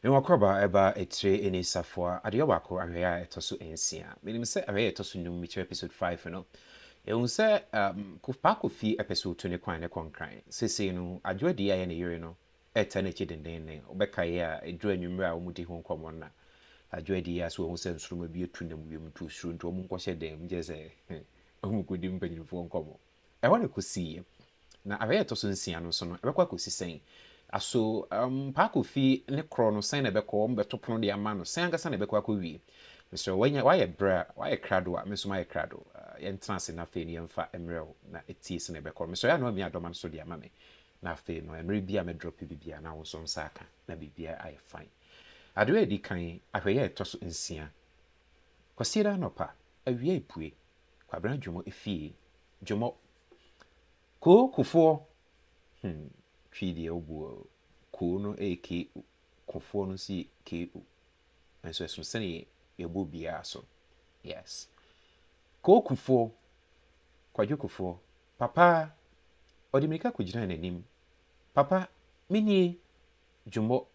Mewɔ kɔba ɛba etire ne safoa adeɛ baako ahwɛeɛ a ɛtɔ so 6. Menim sɛ ahwɛeɛ a ɛtɔ so 5, mekyerɛ episode 5 no, yɛhu sɛ Paa Kofi ɛpɛ sɛ ɔtu ne kwan ne kɔnkran. Seesei no, Adwo Adi a ɛyɛ ne yere no ɛreta n'akyi dendeenden. Wobɛkae a, ɛduru anwummerɛ a wɔdi ho nkɔmmɔ no na Adwo Adi a sɛ wɔhu sɛ nsoromma bi atu nam wiem nti ɔsuro nti wɔn nkɔhyɛ dan mu kyerɛ sɛ wɔn kɔdi mpanyinfoɔ nkɔmmɔ. Ɛhɔ na ɛkɔsiiɛ. Na ahwɛeɛ a ɛtɔ so 6 no nso no, ɛbɛkɔ akɔsi sɛn? Aso Paa Kofi ne korɔ no sɛn na ɛbɛkɔ? Wɔbɛto pono de ama no sɛn ankasa na ɛbɛkɔ akɔwie? Mesrɛ wo, wanya wayɛ berɛ a, wayɛ krado a, me nso mayɛ krado. Yɛntena ase na afei no yɛmfa mmerɛ wo na tie sɛnea ɛbɛkɔ. Mesrɛ wo, yɛ a na wamia dɔma no so de ama me. Na afei no, mmerɛ bi a mɛdrɔpe biribiara na wo nso nsa aka na biribiara ayɛ fine. Adeɛ a ɛdi kan, ahwɛeɛ a ɛtɔ so 6. Kwasiada anɔpa, awia repue, Kwabena Dwomo efie, Dwomo, Koo Kofoɔ, Twi deɛ wobu o, Koo no yɛ K-O, Kofoɔ no nso yɛ K-O, nanso ɛsono sɛdeɛ yɛbɔ biara so. Yes. Koo Kufoɔ, Kwadwo Kufoɔ, Papa, ɔde mmirika kɔgyinaa n'anim. Papa, me nie, Dwomo,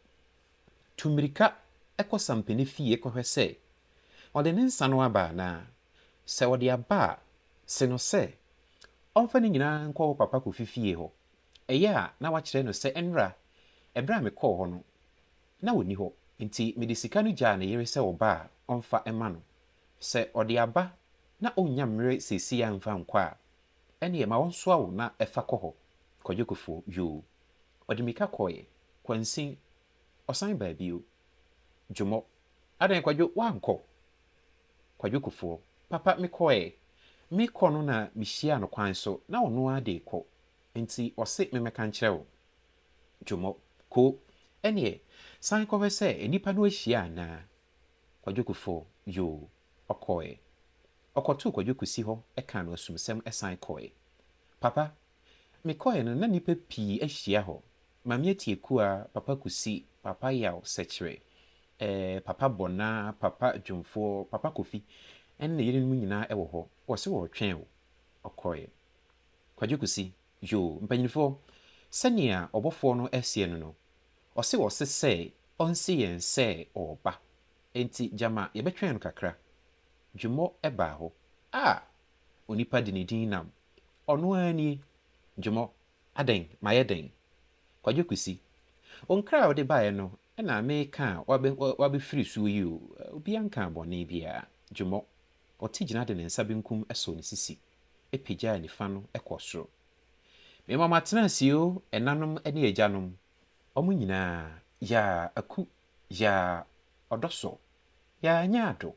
tu mmirika kɔ Sampene fie kɔhwɛ sɛ ɔde ne nsa no aba anaa. Sɛ ɔde aba a, se no sɛ ɔmfa ne nyinaa nkɔ wo papa Kofi fie hɔ. Ɛyɛ a na woakyerɛ no sɛ nnora, ɛberɛ a mekɔɔ hɔ no, na ɔnni hɔ, enti mede sika no gyaa ne yere sɛ ɔba a ɔmfa mma no. Sɛ ɔde aba na ɔnnya mmerɛ seesei ara mfa nkɔ a, ɛnneɛ ma ɔnsoa wo na fa kɔ hɔ. Kwadwo Kufuor, Yoo. Ɔde mmirika kɔeɛ. Kwansin, ɔsan baa bio. Dwomɔ, Adɛn Kwadwo, woankɔ? Kwadwo Kufuor, Papa, mekɔɛ. Mekɔ no na mehyiaa no kwan so, na ɔno ara de rekɔ. Enti ɔse memmɛka nkyerɛ wo. Dwomɔ, Ko, ɛneɛ, san kɔhwɛ sɛ nnipa no ahyia anaa? Kwadwo Kufuor, Yoo. Ɔkɔɛ. Ɔkɔtoo Kwadwo Kusi hɔ kaa no asumsɛm san kɔɛ. Papa, mekɔɛ no na nnipa pii ahyia hɔ. Maame Atiekua, Papa Kusi, Papa Yaw Sɛkyerɛ, eh, Papa Bɔna, Papa Dwomfoɔ, Papa Kofi ne ne yerenom nyinaa wɔ hɔ. Wɔse wɔretwɛn wo. Ɔkɔeɛ. Kwadwo Kusi, Yoo, mpanyinfoɔ, sɛnea ɔbɔfoɔ no seɛ no no, ɔse ɔse sɛ ɔnse yɛn sɛ ɔreba. Enti gyama yɛbɛtwɛn no kakra. Dwemmɔ baa hɔ. Ah! Onipa de ne din nam. Ɔno ara nie. Dwemmɔ, Adɛn, mayɛ dɛn? Kwadwo Kwesi, Wo nkra a wode baeɛ no na meka a woabɛfiri soɔ yi o, obiara nkaa bɔne biara. Dwomɔ, Ɔte gyina de ne nsa benkum sɔɔ ne sisi, pagyaa nifa no kɔɔ soro. Mema mo atena ase o, ɛnanom ne agyanom, wɔn nyinaa, yaa Aku, yaa Ɔdɔsɔ, yaa Nyaado,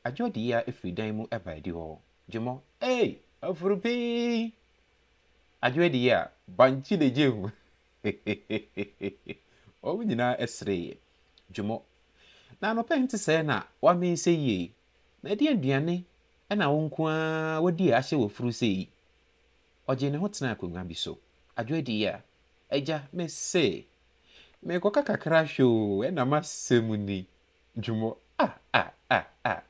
Adwo Adiyiah firi dan mu baa adihɔ. Dwomɔ, Ei! Afurupii! Adwo adi yi a, bankye na egye ho. Wɔn nyinaa sereeɛ. Dwomɔ, na anɔpa yi nte sɛɛ na woamee sɛ yie yi? Na ɛdeɛn aduane na wo nko ara woadi a ahyɛ w'afuru sei yi? Ɔgyee ne ho tenaa akonnwa bi so. Adwo adi yi a, agya, mese, merekɔka kakra ahwɛ oo, ɛna m'asɛm ni. Dwomɔ, ah, ah, ah, ah.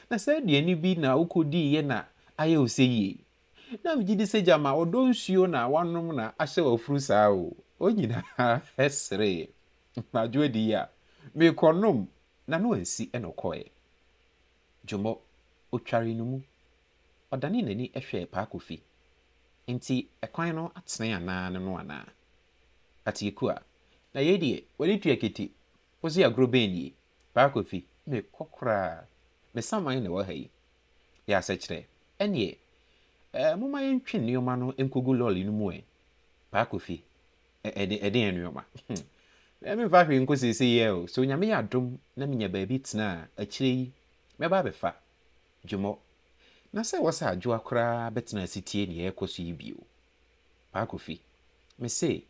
Na saa aduane bi na wokɔdiiɛ na ayɛ wo sɛ yie yi? Na megye di sɛ gyama ɔdɔ nsuo na wanom na ahyɛ w'afuru saa o. Wɔn nyinaa seree. Anadwo adi yi a, merekɔnom. N'ano ansi na ɔkɔeɛ. Dwommɔ, ɔtwaree no mu. Ɔdanee n'ani hwɛɛ Paa Kofi. Enti ɛkwan no atene anaa ne no anaa? Atiyekua, na yei deɛ, w'ani tua kete. Wose agorɔ bɛn nie? Paa Kofi, mekɔ koraa. Me saman na ɛwɔ ha yi. Yɛ asɛkyerɛ. Ɛnneɛ, eh, momma yɛntwe nneɛma no nkɔgu lɔɔre no mu ɛ. Paa Kofi, ɛ, ɛde, ɛdeɛn nneɛma? Eh, memfa hwee nkɔ seesei yi ɛ o. Sɛ Onyame yɛ adom na menya baabi tena a, akyire yi, mɛba abɛfa. Dwomɔ, na sɛ ɛwɔ sɛ Adwoa koraa bɛtena ase tie nea ɛrekɔ so yi bio? Paa Kofi, mese,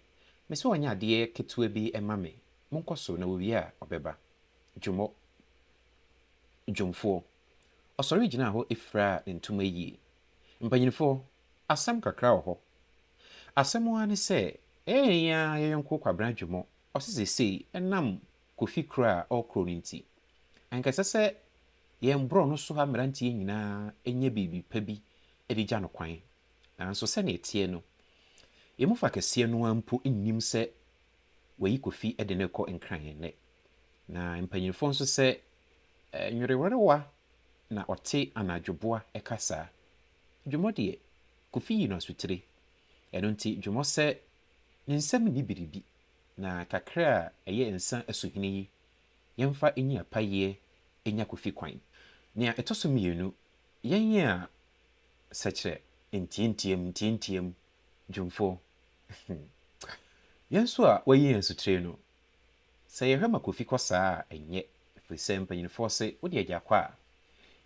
mese ɔnyɛ adeɛ ketewa bi mma me. Monkɔ so, na wɔwie a, ɔbɛba. Dwomɔ, dwomfoɔ. Ɔsɔre gyinaa hɔ firaa ne ntoma yie. Mpanyinfoɔ, asɛm kakra wɔ hɔ. Asɛm ara ne sɛ, ɛyɛ yɛn ara yɛn yɔnko Kwabena Dwomɔ, ɔse seesei ɛnam Kofi kuro a ɔrekorɔ no nti, anka ɛsɛ sɛ yɛn borɔno so ha mmeranteɛ nyinaa nya biribi pa bi de gya no kwan. Nanso sɛdeɛ ɛteɛ no, yɛn mu fa kɛseɛ no ara mpo nnim sɛ wɔayi Kofi de no rekɔ Nkran ɛnnɛ. Na mpanyimfoɔ nso sɛ, Nwerewerewa na ɔte anadwoboa ka saa. Dwomɔ deɛ, Kofi yi no asotire. Ɛno nti dwomɔ sɛ ne nsam nni biribi, na kakra a ɛyɛ nsa asuhene yi, yɛmfa nyi apayeɛ nya Kofi kwan. Nea ɛtɔ so mmienu, yɛn a sɛkyerɛ ntiantiam ntiantiam dwomfoɔ, yɛn nso a wɔayi yɛn asotire no, sɛ yɛhwɛ ma Kofi kɔ saa a, ɛnyɛ, ɛfiri sɛ mpanyinfoɔ se wode agya kɔ a,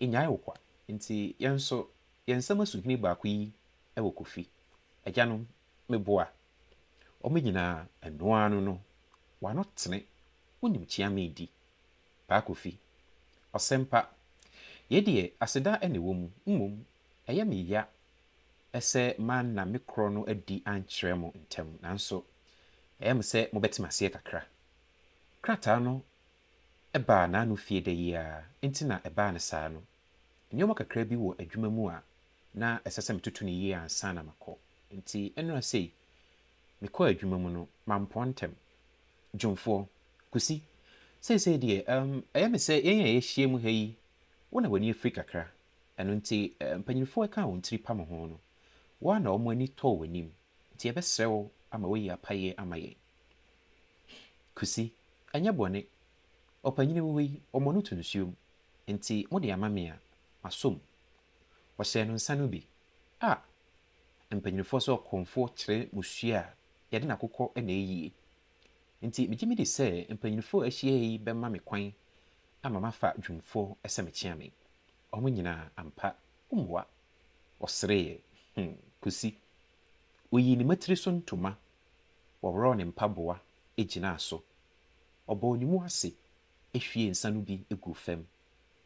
ɛnyae wo kwa. Nti yɛn nso, yɛn nsam asuhene baako yi wɔ Kofi. Agyanom, meboa. Wɔn nyinaa, ɛno ara no no, w'ano tene, wonim kyeame di. Paa Kofi, Ɔsɛmpa, yei deɛ aseda na ɛwɔ mu, mmom ɛyɛ me ya sɛ manna me korɔ no adi ankyerɛ mo ntɛm, nanso ɛyɛ me sɛ mobɛte me aseɛ kakra. Krataa no baa n'ano fie da yi ara nti na ɛbaa no saa no. Nneɛma kakra bi wɔ adwuma mu a na ɛsɛ sɛ metoto no yie ansa na makɔ. Nti nnora sei, mekɔɔ adwuma mu no, mampɔn ntɛm. Dwomfoɔ, Kusi, seesei deɛ, um, ɛyɛ me sɛ yɛn a yɛahyia mu ha yi, wo na w'ani afiri kakra. Ɛno nti, eh, mpanyinfoɔ ɛkaa wɔn tiri pam ho no, wo ara na wɔn ani tɔɔ w'anim. Nti yɛbɛsrɛ wo ama woayi apaeɛ ama yɛn. Kusi, ɛnyɛ bɔne. Ɔpanyini wɔ hɔ yi, wɔmmɔ no to nsuom. Nti mode ama me a, masɔ mu. Wɔhyɛɛ no nsa no bi. A! Mpanyinfoɔ sɛ ɔkɔmfoɔ kyerɛ mmusua a, yɛde n'akokɔ na ɛyie. Nti megye medi sɛ mpanyinfoɔ a ahyia yi bɛma me kwan ama mafa dwumfoɔ sɛ mekyea me. Wɔn nyinaa, ampa, wommua. Ɔsereeɛ. Hmm, Kusi. Ɔyii ne mmatiri so ntoma, wɔworɔɔ ne mpaboa gyinaa so. Ɔbɔɔ ne mu ase hwiee nsa no bi guu fam,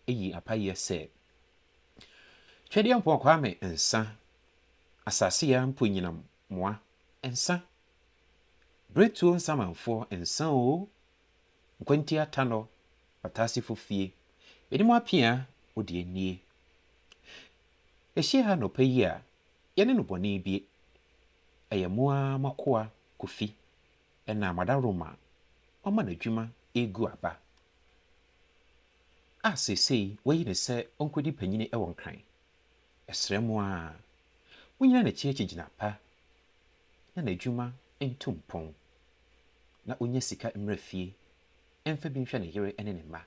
yii apaeɛ sɛ, Twedeɛmpɔn Kwame nsa, asase yi ara mpo nyinam moa nsa, Beretuo nsamanfoɔ nsa oo, Nkwantia Tanɔ, Ɔtaasefo fie, mede mo apea wo deɛ nie. Yɛhyia ha anɔpa yi a, yɛne no bɔne bie. Ɛyɛ mo ara mo akoa Kofi na mo adaworoma a wama n'adwuma regu aba a seesei wɔayi no sɛ ɔnkɔdi panyini wɔ Nkran. Yɛsrɛ mo ara, monnyina n'akyi akyigyina pa na n'adwuma ntu mpɔn na ɔnya sika mmra fie mfa bi nhwɛ ne yere ne ne mma.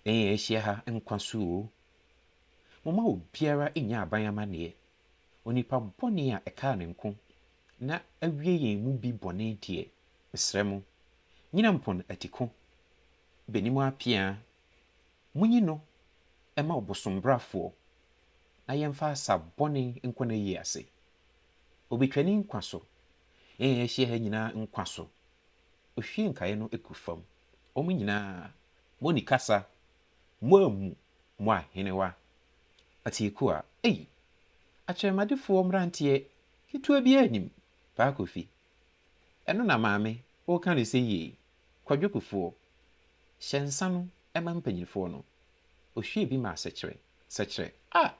Yɛn a yɛahyia ha nkwa so oo, momma obiara nnya aban amanneɛ. Onipa bɔne a ɛkaa ne nko na awie yɛn mu bi bɔne deɛ, mesrɛ mo, nyina mpɔn atiko, bɛnim apeaa, monyi no ma ɔbosombrafoɔ na yɛmfa asa bɔne nkɔ n'ayie ase. Obitwani nkwa so, yɛn a yɛahyia ha nyinaa nkwa so. Ohwie nkaeɛ no gu fam. Wɔn nyinaa, monni kasa, moammu mo ahenewa. Atiekua, ei! Akyerɛmadefoɔ mmeranteɛ ketewa biara nnim Paa Kofi. Ɛno na maame woreka no sɛ yie. Kwadwo Kufuor, hyɛ nsa no ma mpanyinfoɔ no. Ohwie bi maa Sɛkyerɛ. Sɛkyerɛ, ah!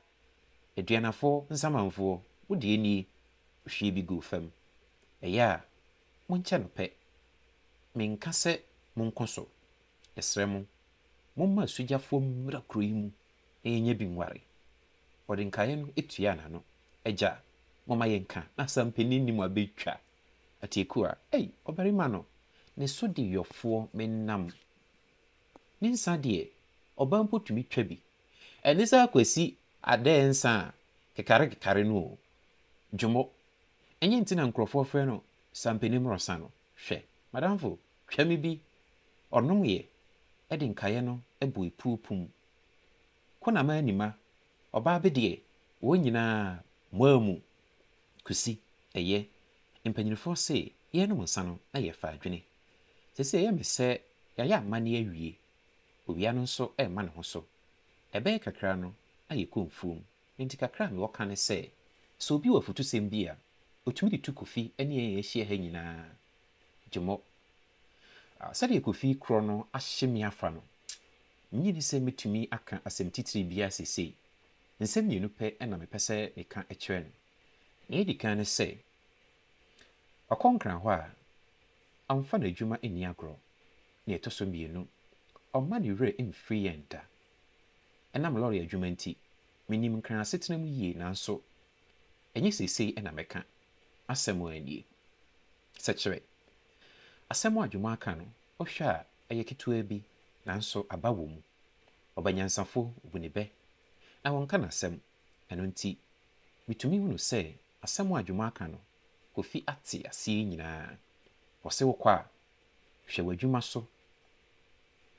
Aduanafoɔ nsamanfoɔ, wo deɛ nie, ohwie bi guu fam. Ɛyɛ a, monkyɛ no pɛ. Menka sɛ monko so. Yɛsrɛ mo, momma asugyafoɔ mmra kuro yi mu na yɛnyɛ bi nware. Ɔde nkaeɛ no tuaa n'ano. Agya, momma yɛnka na asampanin nni mu abɛtwa. Atiekua, ei, ɔbarima no, ne so de yɔfoɔ menam. Ne nsa deɛ, ɔbaa mpo tumi twa bi. Ɛne sɛ Akwasi adɛɛ nsa a kekare-kekare no o. Dwomo, ɛnyɛ nti na nkurɔfoɔ frɛ no Sampanin mmorɔsa no. Hwɛ, madamfo, twa me bi. Ɔnomeɛ de nkaeɛ no bɔɔ epuo pum. Konama anima, ɔbaa bi deɛ, wɔn nyinaa, moammu. Kusi, ɛyɛ, mpanyinifoɔ se yɛrenom nsa no na yɛrefa adwene. Seesei ɛyɛ me sɛ yɛayɛ amanneɛ awie. Owia no nso rema ne ho so. Ɛbɛyɛ kakra no na yɛkɔ mfuom. Enti kakra a mewɔ ka ne sɛ, sɛ obi wɔ afutusɛm bi a, ɔtumi de tu Kofi ne yɛn a yɛahyia ha nyinaa. Gyemmɔ. Sɛdeɛ Kofi korɔ no ahye me afa no, mennye nni sɛ mɛtumi aka asɛm titire biara seesei. Nsɛm mmienu pɛ na mepɛ sɛ meka kyerɛ no. Nea ɛdi kan ne sɛ, ɔkɔ Nkran hɔ a, ɔmfa n'adwuma nni agorɔ. Nea ɛtɔ so mmienu, ɔmma ne werɛ mfiri yɛn da. Ɛnam lɔre adwuma nti, menim Nkran asetena mu yie nanso ɛnyɛ seesei na mɛka. Asɛm ara nie. Sɛkyerɛ. Asɛm a Dwuma aka no, wohwɛ a ɛyɛ ketewa bi nanso aba wɔ mu. Ɔba nyansafo bu ne bɛ na wɔnka n'asɛm. Ɛno nti, mitumi hunu sɛ asɛm a Dwuma aka no, Kofi ate aseɛ nyinaa. Ɔse wokɔ a, hwɛ w'adwuma so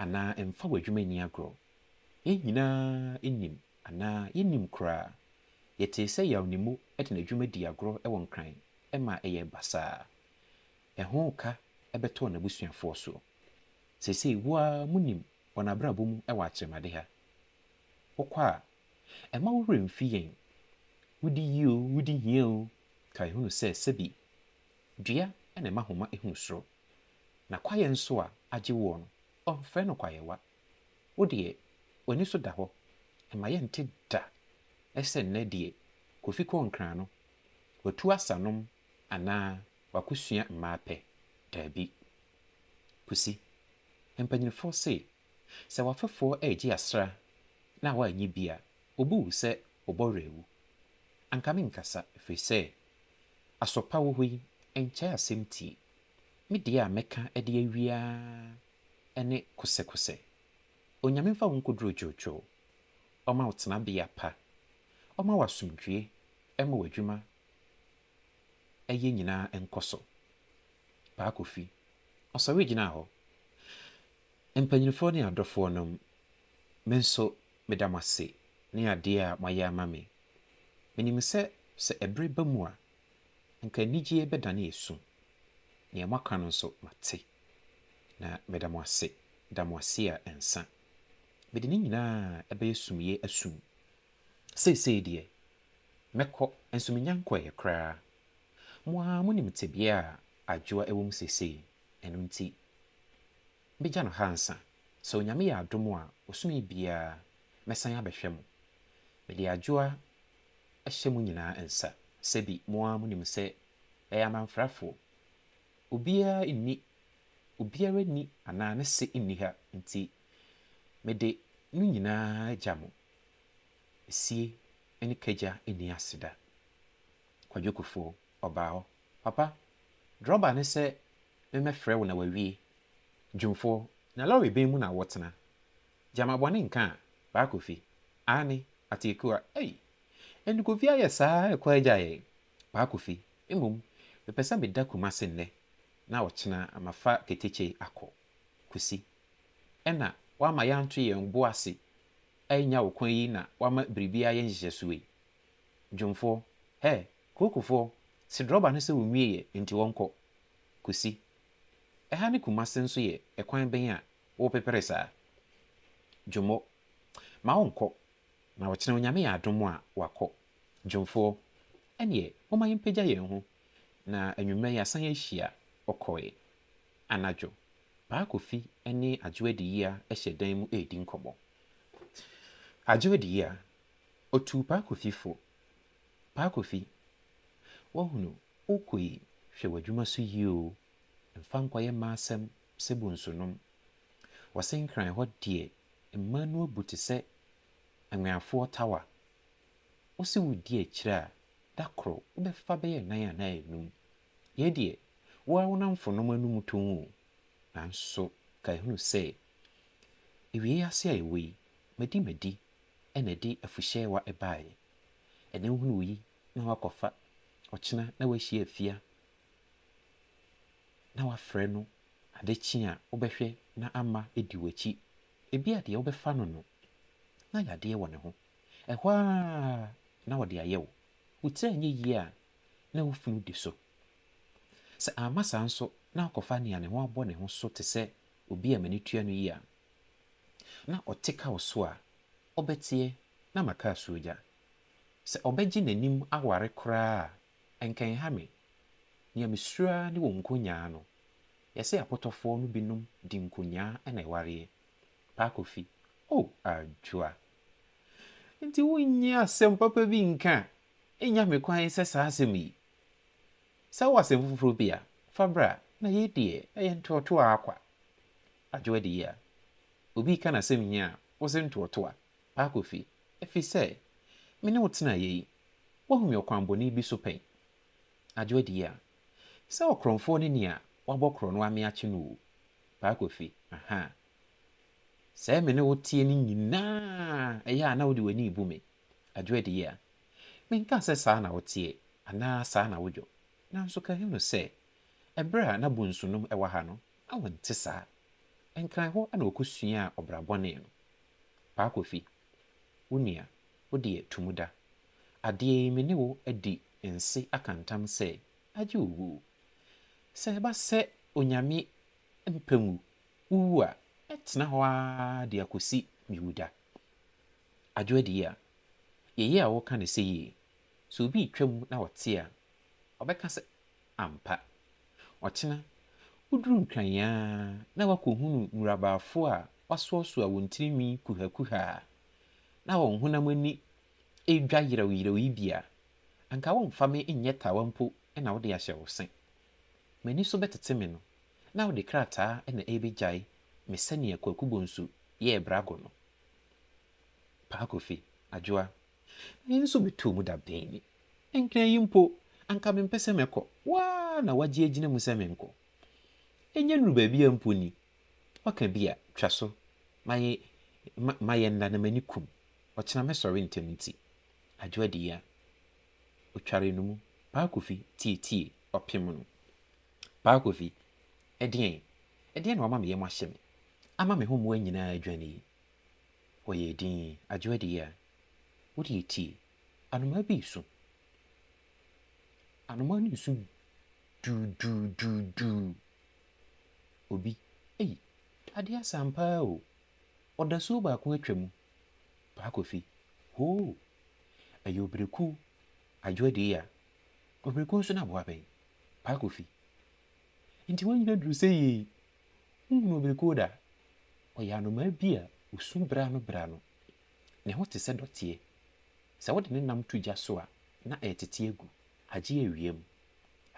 anaa mfa w'adwuma nni agorɔ. Yɛn nyinaa nim anaa yennim koraa. Yɛtee sɛ Yaw Nimo de n'adwuma dii agorɔ wɔ Nkran ma ɛyɛɛ basaa. Ɛho ka bɛtɔɔ n'abusuafoɔ soɔ. Seesei wo ara monim wɔn abrabɔ mu wɔ Akyerɛmade ha. Wokɔ a, mma wo werɛ mfi yɛn. Wodi yie oo, wodi hia oo, kae hunu sɛ sɛbi dua na ɛma homa hunu soro. Na kwaeɛ nso a agye woɔ no, ɔmfrɛ no kwaeɛwa. Wo deɛ, w'ani so da hɔ. Mma yɛnte da sɛ nnɛ deɛ Kofi kɔɔ Nkran no, watu asanom anaa wakɔsua mmaa pɛ. Daabi. Kusi, mpanyinfoɔ se, sɛ w'afɛfoɔ regye asra na woannye bi a, wɔbu wo sɛ wo bɔwerɛ awu. Anka menkasa, ɛfiri sɛ aso pa wɔ hɔ yi, nkyɛe asɛm tie. Me deɛ a mɛka de awie ara ne kosɛkosɛ. Onyame mfa wo nkɔduru dwoodwoo, ɔma wo tenabea pa, ɔma wo asomdwie ma w'adwuma ɛyɛ nyinaa nkɔ so. Paa Kofi, ɔsɔre gyinaa hɔ. Mpanyinfoɔ ne adɔfoɔ nom, me nso meda mo ase ne adeɛ a moayɛ ama me. Menim sɛ sɛ ɛbere ba mu a, anka anigyeɛ bɛdane esu. Nea moaka no nso mate. Na meda mo ase, da mo ase a ɛnsa. Mede ne nyinaa bɛyɛ sumyɛ asum. Seesei deɛ, mɛkɔ, nso mennya nkɔeɛ koraa. Mo ara monim tebea a Adwoa wɔ mu seesei, ɛno nti, mɛgya no ha ansa. Sɛ Onyame yɛ adom a, bosome biara mɛsan abɛhwɛ mo. Mede Adwoa hyɛ mo nyinaa nsa. Sɛbi mo ara monim sɛ yɛyɛ amamfrafoɔ. Obiara nni, obiara nni anaa ne se nni ha nti, mede no nyinaa gya mo. Esie ne kagya nni aseda. Kwadwo Kufuor, ɔbaa hɔ. Papa, drɔba no sɛ memmɛfrɛ wo na wawie. Dwumfoɔ, na lɔre bɛn mu na wotena? Gyama bɔne nka a, Baa Kofi. Aane, Ateekua, ei! Ɛnde Kofi ayɛ saa ɛkɔ agya yɛn. Paa Kofi, mmom mepɛ sɛ meda Kumasi nnɛ na ɔkyena mafa ketekye akɔ. Kwesi, ɛna woama yɛanto yɛn bo ase annya wo kwan yi na woama biribi ayɛ nhyehyɛsoɔ yi? Dwomfoɔ, Hɛ, Kokofoɔ, se drɔba no sɛ wɔnwieɛ nti wɔnkɔ. Kwesi, ɛha ne Kumasi nso yɛ ɛkwan bɛn a worepepere saa? Dwommo, ma ɔnkɔ, na ɔkyena Onyame yɛ adom a wakɔ. Dwomfoɔ, Ɛneɛ momma yɛmpagya yɛn ho na anwummerɛ yɛasan ahyia, ɔkɔe. Anadwo, Paa Kofi ne Adwo Adiyia hyɛ dan mu redi nkɔmmɔ. Adwo Adiyia, ɔtuu Paa Kofi fo. Paa Kofi, Woahunu, worekɔ yi, hwɛ w'adwuma so yie o, mfa nkɔyɛ mmaa asɛm sɛ bonsunom. Wɔse Nkran hɔ deɛ mmaa nu abu te sɛ Anweafoɔ tawa. Wose wodi akyire a, da koro wobɛfa bɛyɛ nan anaa anum. Yei deɛ, wo ara wo nnamfonom anom tɔnn o. Nanso kae hunu sɛ, awiei ase a yɛwɔ yi, madi madi na ɛde afuhyɛɛwa baeɛ. Ɛnnɛ wohunu wo yi na woakɔfa, ɔkyena na woahyia afia na woafrɛ no, ade kye a wobɛhwɛ na ama adi w'akyi. Ebia deɛ wobɛfa no no, na yadeɛ wɔ ne ho. Ɛhɔ ara na ɔde ayɛ wo. Wo tiri anyɛ yie a, na wo funu di so. Sɛ amma saa nso na wokɔfa nea ne ho abɔ ne ho so te sɛ obi a m'ani tua no yi a, na ɔte ka wo so a, ɔbɛteɛ na maka asuogya. Sɛ ɔbɛgye n'anim aware koraa a, ɛnka ɛnha me. Nea mesuro ara ne wo nkonyaa no. Yɛse apɔtɔfoɔ no binom di nkonyaa na ɛwareɛ. Paa Kofi, Oh, Adwoa. Nti wonnye asɛm papa bi nka nnya me kwan sɛ saa asɛm yi? Sɛ wowɔ asɛm foforɔ bi a, fa bra, na yei deɛ, ɛyɛ ntoɔtoɔ ara kwa. Adwo adi yi a, obi reka n'asɛm hia a, wose ntoɔtoa, Paa Kofi, ɛfiri sɛ me ne wo tenaeɛ yi, woahu me ɔkwanbɔne bi so pɛn? Adwo adi yi a, sɛ ɔkorɔmfoɔ ne nea wabɔ korɔno ame akye no o, Paa Kofi, ahaa. Sɛ me ne wo teɛ no nyinaa ɛyɛ a na wode w'ani rebu me, Adwo adi yi a, menkaa sɛ saa na woteɛ anaa saa na wodwo, nanso ka hunu sɛ ɛberɛ a na bonsunom wɔ ha no, na wonte saa. Nkran hɔ na wɔkɔsuaa ɔbra bɔne no. Paa Kofi, wo nua, wo deɛ to mu da. Adeɛ yi me ne wo adi nse aka ntam sɛ agye wo wuo. Sɛ ɛba sɛ Onyame mpɛ nwu, wo wu a, mɛtena hɔ ara de akɔsi me wu da. Adwo adi a, yei a woka no sɛ yie, sɛ obi retwam na ɔte a, ɔbɛka sɛ ampa. Ɔkyena, woduru Nkran ara na woakɔhunu nwurabaafo a wɔasoasoa wɔn tirinwi kuhakuha na wɔn honam ani redwa yerɛwyerɛw yi bi a, anka womfa me nyɛ tawa mpo na wode ahyɛ wo se. M'ani so bɛtete me no, na wode krataa na ɛrebɛgyae me sɛnea Kwaku Bonsu yɛɛ Brago no. Paa Kofi, Adwoa, na yɛn nso bɛtoo mu da bɛn ni? Nkran yi mpo, anka mempɛ sɛ mɛkɔ. Wo ara na woagye agyina mu sɛ menkɔ. Ɛnyɛ nnuru baabi a mpo ni. Woaka bi a, twa so. Ma yɛ, ma, ma yɛnna na m'ani kum. Ɔkyena mɛsɔre ntɛm nti. Adwo adi a, ɔtwaree no mu. Paa Kofi, tie, tie, ɔpem no. Paa Kofi, ɛdeɛn? Ɛdeɛn na wama me yam ahye me, ama me ho mmoa nyinaa adwane yi? Ɔyɛɛ dinn. Adwo adi a, wo deɛ tie. Anomaa bi resu. Anomaa no resu duuduuduuduu. Obi, Ei, adeɛ asa ampa ara o. Ɔdasuo baako atwa mu. Paa Kofi, Hoo! Ɛyɛ obirekuo. Adwo Adieya, Obirekuo nso n'aboa bɛn? Paa Kofi, Nti woanyini aduru sɛ yie yi, wonhunuu obirekuo da? Ɔyɛ anomaa bi a ɔsu berɛ ano berɛ ano. Ne ho te sɛ dɔteɛ. Sɛ wode ne nam to gya so a, na ɛretete agu, agye awia mu.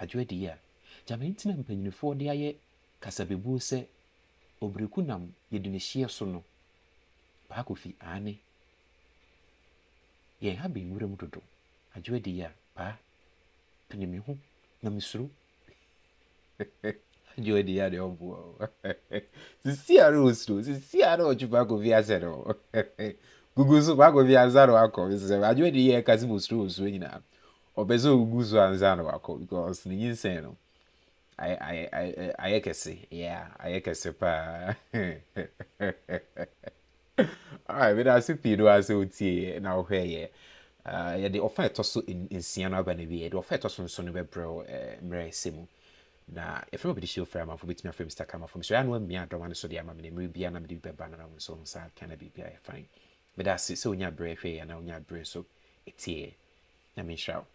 Adwo adi a, gyama nti na mpanyinifoɔ de ayɛ kasabebuo sɛ, Obiriku nam yɛdi ne hyeɛ so no. Paa Kofi, aane. Yɛn ha bɛn nwura mu dodo. Adwo adi a, paa, pene me ho na mesuro. Adwo adi a deɛ ɔboa o. Sisi a na osuro, sisi a na ɔtwe Paa Kofi ahyɛ no. Gugu so Paa Kofi ansa na wakɔ. Mesrɛ Adwo adi yɛ ɛka sɛ osuro osuro nyinaa. Ɔpɛ sɛ ogugu so ansa na wakɔ because ne nyinsɛn no ayɛ ayɛ ayɛ ayɛ kɛse. Yeah, ayɛ kɛse paa. Alright, meda ase pii no ara sɛ wotieeɛ na wohwɛeɛ. Uh, yɛde ɔfa ɛtɔ so nsia no aba no wie. Yɛde ɔfa ɛtɔ so nson no bɛbrɛ wo eh, mmerɛ ɛsɛ mu. Na yɛfrɛ me Obedishio Frɛ Amanfo, bɛtumi afrɛ Mr. Kamafo. Mesrɛ ano amia adɔma no so de ama me na mmerɛ biara na mede bi bɛba no na wo nso wo nsa aka na biribiara yɛ fine. Meda ase sɛ wonya berɛ hwɛeɛ anaa wonya berɛ nso tieeɛ. Nyame nhyira wo.